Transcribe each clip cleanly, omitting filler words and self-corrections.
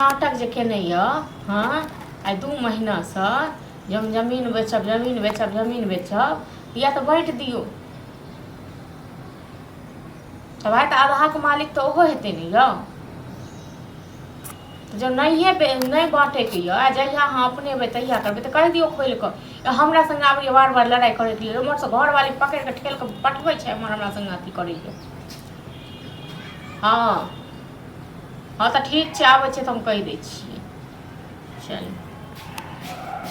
नाटक जे केने यऽ, हँ, आइ 2 महीनासँ जे हम जमीन बेचब, जमीन बेचब, जमीन बेचब, या तऽ बाँटि दियौ तऽ भाय, तऽ आधाके मालिक तऽ ओहो हेतै ने यौ। जब नहिए नहि बाँटैके यऽ आ जहिया अहाँ अपनेबै तहिया करबै, तऽ कहि दियौ खोलि कऽ। हमरा संगे आबैए बार बार लड़ाइ करैके लेल, उम्हरसँ घरवाली पकड़ि कऽ ठेल कऽ पठबै छै एम्हर हमरा संगे अथी करैए। हँ हँ, तऽ ठीक छै, आबै छै तऽ हम कहि दै छियै। चलू,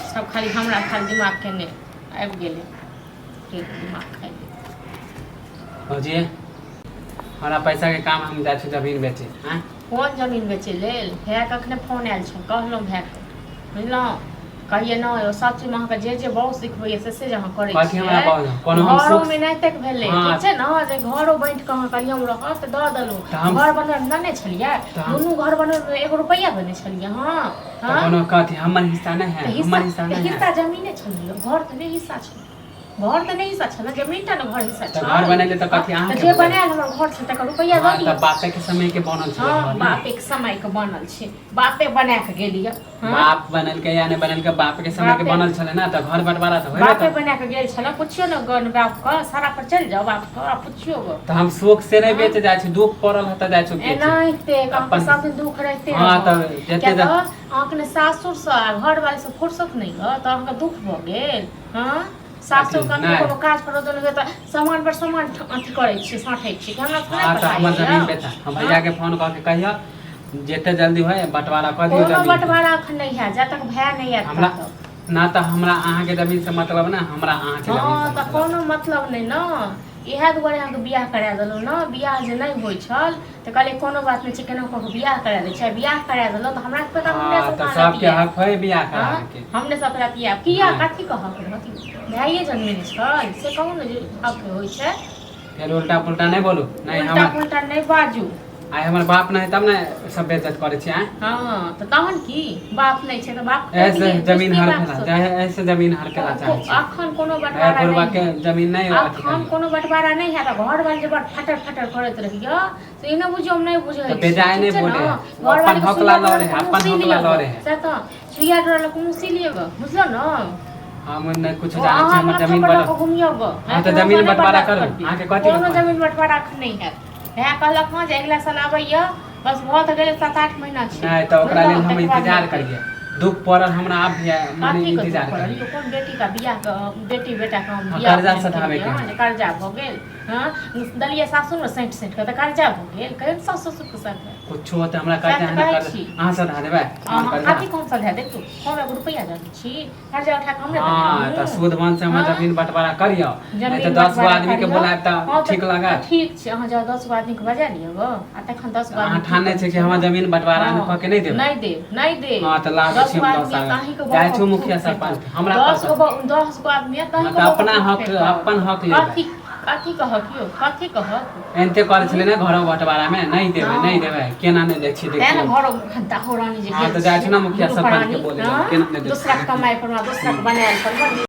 सब खाली हमरा खाली दिमाग केने आबि गेलै, दिमाग खाइ। भौजी, हमरा पैसा के काम, हम जाइ छी जमीन बेचे। आँय? कोन जमीन बेचै लेल? भाय कखने फोन आयल छल, कहलहुँ भायके, बुझलहुँ? कहियै नहि, ओ सब चीजमे अहाँके जे जे बहुत सिखबैए से से जे अहाँ करै कथी हमरा छियै। बहुत कोनो हम सुख घरोमे नहि तक भेलै। ठीक छै ने, जे घरो बाँटि कऽ अहाँ कहियो रहत तऽ दऽ देलहुँ। घर बनबै देने छलियै? दुनू घर बनबैमे एगो रुपैआ देने छलियै? हँ। तऽ कोनो कथी हमर हिस्सा नहि है? तऽ हमर हिस्सा हिस्सा तऽ नहि है? हिस्सा जमीने छलै, घर तऽ नहि हिस्सा छलै। घर तऽ नहि हिस्सा छलै, जमीन टा ने घर हिस्सा तऽ छल। घर बनेले तऽ कथी तऽ अहाँके जे भेलै? बनायल हमर घर छै, तकर रुपैआ दऽ तऽ दिअ। बापे के समय के बनल छलै घर ने। बापे के समय के बनल छै, बापे बना कऽ गेल यऽ। हँ। बाप बनेलकै या नहि बनेलकै, बाप के समय के बापे- बनल छलै ने, तऽ घर बंटवारा तऽ होइबे बापे करतै। बना कऽ गेल छलै। पुछियौ ने गन बाप के, सारा पर चलि जाउ बाप के आ पुछियौ गो। तऽ हम शौक से नहि बेच जाइ छी, दुख पड़ल है तऽ जाइ छी बेचे। एनाहिते अहाँके अपन- सब दिन दुःख रहिते रहत। तऽ जते किया तऽ अहाँके ने सासुरसँ आ घरवालीसँ फुर्सत नहि यऽ तऽ अहाँके दुःख भऽ गेल। हँ, सासुर अथी, कखनो नहि। कोनो काज पर नहि तऽ सामान पर सामान अथी करै छी, साँठै छी कि हमरा थोड़े तऽ पता हमर यऽ? जमीन बेचा। हम भैया के फोन कऽ के कहियो, जते जल्दी होय बंटवारा कऽ दियौ कोनो जमीन के। बंटवारा एखन नहि हैत जा तक भाय नहि आयत हमरा तब। ना तऽ हमरा अहाँके जमीन से मतलब ना, हमरा अहाँके जमीन से तऽ मतलब। कोनो मतलब नहि ने। इएह दुआरे अहाँके बियाह करा देलहुँ ने। बियाह जे नहि होइ छल तऽ कहलियै कोनो बात नहि छै, केना कऽ कऽ बियाह करा दै छै। बियाह करा देलहुँ तऽ हमरा पता हमरे तऽ सब कहाँ सबके लतियाएब। हक होय बियाह कराबे के? हमरे सब लतियाएब किया? नहि। कथी के हक रहत? भाइये जनमेने छल से कहू ने जे हक होइ छै। फेर उल्टा पुल्टा नहि बोलू नहि। उल्टा हमर पुल्टा नहि बाजू। आइ हमर बाप नहि है तब ने सब बेइज्जत करै छी आँय? हँ, तऽ तहन की? बाप नहि छै तऽ बाप ऐसे जमीन हड़पेला चाहे, ऐसे जमीन हड़पेला चाहे छी। अखन कोनो बंटवारा बुढ़वा नहि के जमीन नहि अथी अखन करियौ। कोनो बंटवारा नहि हैत। घर वाली जे बड़ फटर फटर करैत रहिय से ई नहि बुझियौ हम नहि बुझै तऽ छी। बेजाय ठीक नहि छै बोले ने? है। ओ घर अपन वाली के हक ला सुइया लड़े डोरा है, के अपन मुसी हक ला लिअ लड़े है। से तऽ सुइया डोरा लऽ कऽ मुसी लिअ ग, बुझलौ ने? हम नहि कुछ ओ जानै छी। अहाँ हमर माथा जमीन पर लऽ बट कऽ घुमियौ ग। तऽ जमीन बंटवारा करू। अहाँके कथी के कोनो कहै? जमीन बंटवारा एखन नहि हैत। भाय कहलक हँ जे अगिला साल आबैया, बस भऽ तऽ गेलै, 7-8 महीना छै। नहि तऽ ओकरा लेल बुझलहुँ? हम तकर बाद इंतजार हेतै। करियै, दुख पड़ल हमरा आब भी है, माने कथी के दुख इंतजार पड़ल करियै। यौ? कोन बेटी का बियाह के, बेटी बेटा के हम बियाह कर्जा उपनयन सधाबे केलियै के हँ है। जे कर्जा भऽ गेल? हँ, देलियै सासुरमे सैंत सैंत कऽ तऽ कर्जा भऽ गेल? कहियौ ने सास ससुरके साथे। कुछो होतै, हमरा सएह कर्जा तऽ है ने कहै कर्जा छी। अहाँ सधा देबै हमर अहाँ कर्जा? कथी के हम सधा देब? हम एगो रुपैआ जानै छी? कर्जा उठा कऽ हमरे तऽ देने सूद बन से हमर जमीन बंटवारा करियौ, नहि तऽ जमीन 10 गो बंटवारा आदमी के करियौ। बोलायब तऽ ठीक तऽ लागत? ठीक छै, अहाँ जाउ, 10 गो आदमीके बजा लिअ गऽ आ तखन 10 गो अहाँ आदमी की ठानै कहै छै कि छै हमर ने? जमीन बंटवारा नहि कऽ के नहि देबै? नहि देब, नहि देब। तऽ लाबै 10 छी गो हम आदमी 10 तऽ अहींके जाइ बौआ छी मुखिया थूक सरपंच फेकत। हमरा 10 गो पर। 10 गो आदमी तऽ अहींके तऽ बौआ अपना थूक हक फेकत। अपन हक लेबै। कथी कथी कहक यौ, कथी कहक? एनते करै छलै ने घरो बंटवारा मे, नहि देबै, नहि देबै, केना नहि दै छियै? तें ने देखियौ। घरो दाहो रानी जे तऽ भेल जाइ छी छियै ने मुखिया दुनू सरपंच के प्राणी बोलै लए, केना नहि दै दोसराके छियै? कमाइ पर दोसराके बनायल पर बड़ नीक।